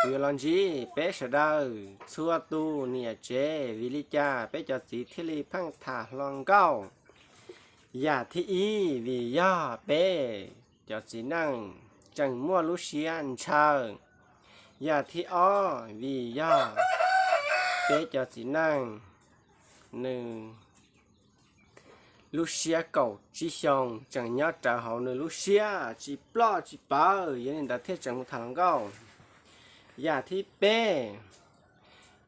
Kuv yuav los ntsib peb sawv daws txhua tus niam tsev vim li cas peb cov txiv thiaj li pheej tham hluas nkauj. Yam thib ib, vim yog peb cov txiv neej tseem muaj lub siab ntshaw. Yam thib ob, vim yog peb cov txiv neej nws lub siab kaum tsib xyoo tseem nyob rawv hauv nws lub siab tsis ploj tsis pawv, yog li ntawd thiaj tseem mus tham hluas nkauj. Yam thib peb,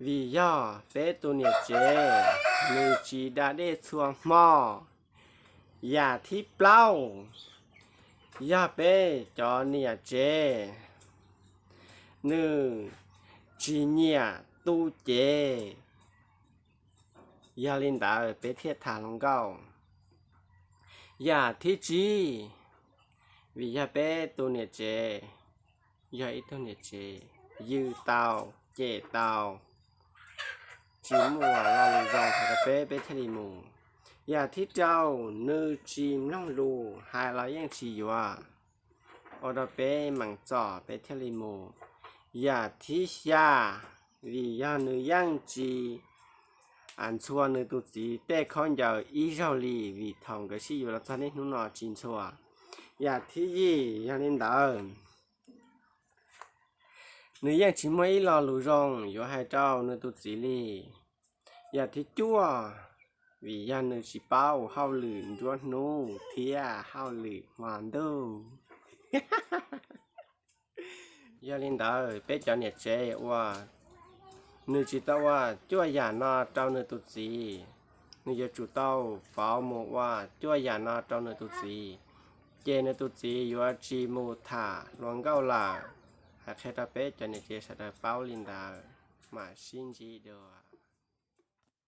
vim yog peb tus niam tsev nws tsis da dej txhua hmo. Yam thib plaub, yog peb cov niam tsev nws tsis nyiam tu cev. Yog li ntawd peb thiaj tham hluas nkauj. Yam thib tsib, vim yog peb tus niam tsev yog ib tug niam tsev yws tau, cem tau, tsis muaj lo lus zoo hais rau peb, peb thiaj li mus. Yam thib rau, nws tsis mloog lus, hais los yeej tsis yuav, ua rau peb meem txom peb thiaj li mus. Yam thib xya, vim yog nws yeej tsis ntxhua nws tus txiv tej khaub ncaws ib zaug li, vim thaum nkawd sib yuav los txog niaj hnub no tsis ntxhua. Yam thib yim, yog li ntawd nws yeej tsis muaj ib lo lus zoo yuav hais rau nws tus txiv li. Yam thib cuaj, vim yog nws tsis paub hauj lwm nruab hnub thiab hauj lwm hmo ntuj. Yog li ntawd peb cov niam tsev uas nws tsis tau ua cuaj yam no rau nws tus txiv, nws yuav tsum tau pauv mus ua cuaj yam no rau nws tus txiv, ces nws tus txiv yuav tsis mus tham hluas nkauj lawm. Hais qhia rau peb cov niam tsev sawv daws paub li ntawd, mam sib ntsib dua.